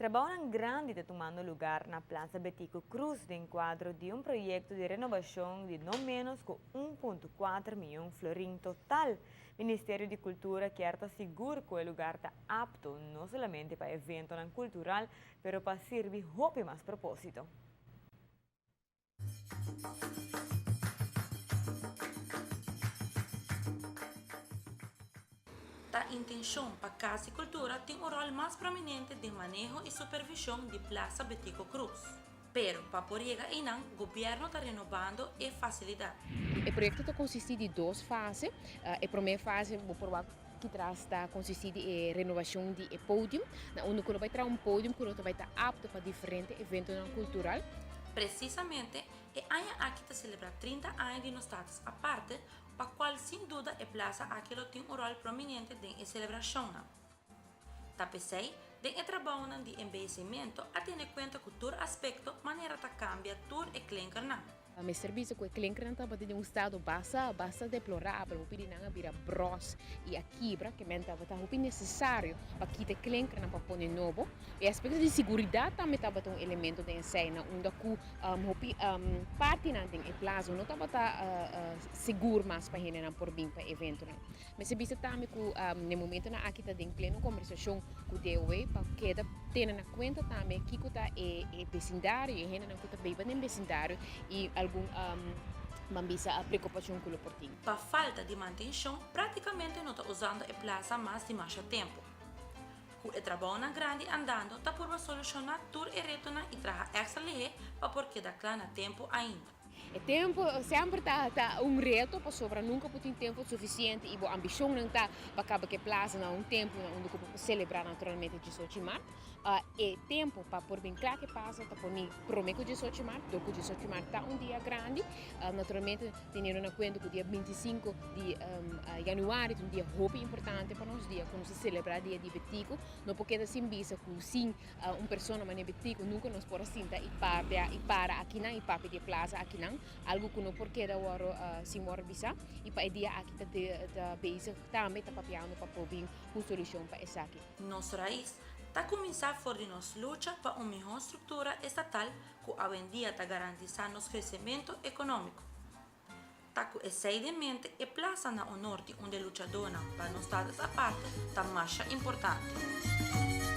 Trabounan grandi ta tumando lugar na Plaza Betico Croes den cuadro di un proyecto di renobacion di no menos cu un punto kuater miyon florin total. Ministerio di Cultura kier ta sigur cu e lugar ta apto no solamente pa eventonan cultural pero pa sirbi hopi mas proposito. Ta intenshon pa Kas di Kultura tin un ròl mas prominente den maneho i supervishon di Plaza Betico Croes. Pero pa por yega einan, gobièrnu ta renobando e fasilidat. E proyekto ta konsistí di dos fase. E promé fase bo por wak kitras ta konsistí di e renovashon di e podium, na unda ku lo bai traha un podium ku lo ta bai ta apto pa diferente eventonan kultural. Presisamente e aña aki ta selebrá 30 aña di nos status aparte, pa kual sin duda e plaza aki lo tin un ròl prominente den e selebrashonnan. Ta p'esei, den e trabounan di embeyecimento a tene kuenta ku tur aspekto manera ta kambia tur e klinkernan. Mester bisa ku e klinkernan tabata den un stado basta basta deplorabel, hopi di nan a bira bros i a kibra, ke men tabata hopi nesesario pa kita e klinkernan pa pone nobo. E aspekto di siguridat tambe tabata un elemento den esei, na unda ku hopi partinan den e plaza no tabata sigur mas pa hendenan por bin pa eventonan. Mester bisa tambe ku n'e momentonan aki ta den pleno kombersashon ku DOW pa keda tene na kuenta tambe kiko ta e besindario, e hendenan ku ta biba den besindario i algun ban bisa preokupashon ku lo por tin. Pa falta di mantenshon práktikamente no ta usando e plasa mas di masha tempu. Ku e trabounan grandi andando ta purba solushoná tur e retonan i traha èkstra lihé pa por keda kla na tempu ainda. E tempu semper ta ta un reto pasobra nunka bo tin tempu sufisiente i bo ambishonnan ta pa kaba ku e plasa na un tempu na unda ku bo por selebrá naturalmente diesocho di mart. E tempu pa por bin kla ku e pasa ta poni promé ku diesocho di mart, dor ku diesocho di mart ta un dia grandi. Naturalmente teniendo na kuenta ku dia bintisinko di yanuari ta un dia hopi importante pa nos, dia ku nos ta selebrá dia di Betico. No por keda sin bisa ku sin Un persona manera Betico nunca nos por a sinta y papia y para akinan y papia di e plaza akinan, algo cu no por keda worde sin worde bisa y pa e dia aki ta ta bezig tambe ta papiando pa por bin un solucion pa esaki. Nos rais ta cuminsa for di nos lucha pa un miho structura estatal cu awendia ta garantisa nos crecemento economico. Ta ku esei den mente e plasa na onor di un de luchadónan pa nos status aparte ta masha importante.